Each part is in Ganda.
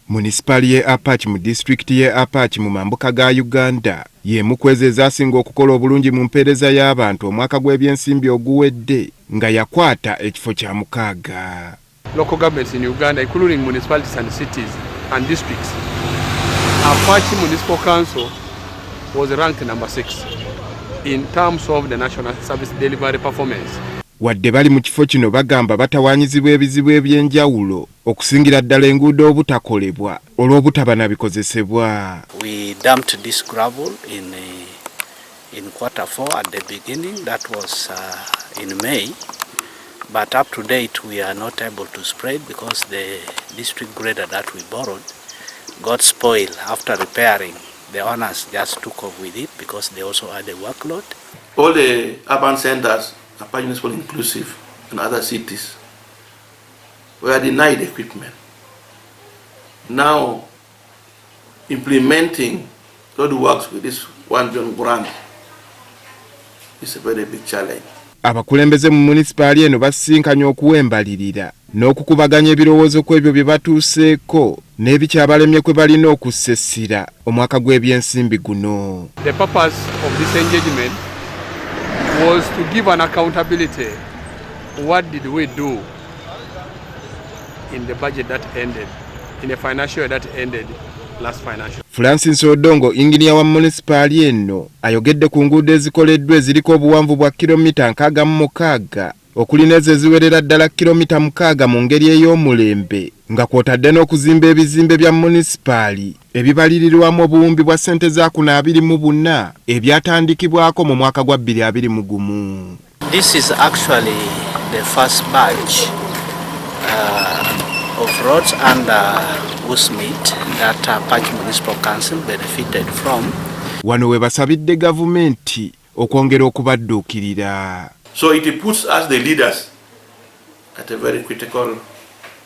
Munisipaali y'e Apac mu disitulikiti y'e Apac mu mambuka ga Uganda y'emu ku ezo ezaasinga okukola obulungi mu mpeereza y'abantu omwaka gw'ebyensimbi oguwedde nga yakwata ekifo kya mukaaga. Local governments in Uganda, including municipalities and cities and districts, Apac Municipal Council was ranked number 6 in terms of the national service delivery performance. Wadde bali mu kifo kino, bagamba batawaanyizibwa ebizibu eby'enjawulo, okusingira ddala enguudo obutakolebwa olw'obutaba na bikozesebwa. We dumped this gravel in quarter 4 at the beginning, that was in May. But up to date, we are not able to spread because the district grader that we borrowed got spoiled after repairing. The owners just took off with it because they also had a workload. All the urban centers, Apac Municipal inclusive, and other cities were denied equipment. Now, implementing road works with this 1 billion grant is a very big challenge. Abakulembeze mu munisipaali eno basisinkanye okuwa embalirira n'okukubaganya ebirowoozo ku ebyo bye batuuseeko n'ebikyabalemye kwe balina okussa essira omwaka gw'ebyensimbi guno. The purpose of this engagement was to give an accountability. What did we do in the budget that ended, in the financial year that ended last financial? Francis Odongo, inginiya wa munisipaali eno, ayogedde ku nguudo ezikoleddwa eziriko obuwanvu bwa kilomita 66, okuli n'ezo eziwerera ddala kilomita 6 mu ngeri ey'omulembe, nga kw'otadde n'okuzimba ebizimbe bya munisipaali ebibalirirwamu obuwumbi bwa ssente za kuno 24 ebyatandikibwako mu mwaka gwa 2021. This is actually the first batch of roads under USMID that Apac Municipal Council benefited from. Wano we basabidde gavumenti okwongera okubadduukirira. So it puts us, the leaders, at a very critical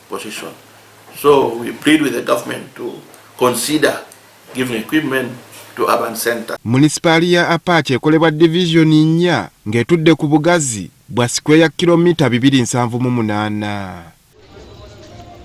position. So we plead with the government to consider giving equipment to urban center. Munisipaali ya Apac ekolebwa divizoni nnya ng'etudde ku bugazi bwa sikweya kilomita 278.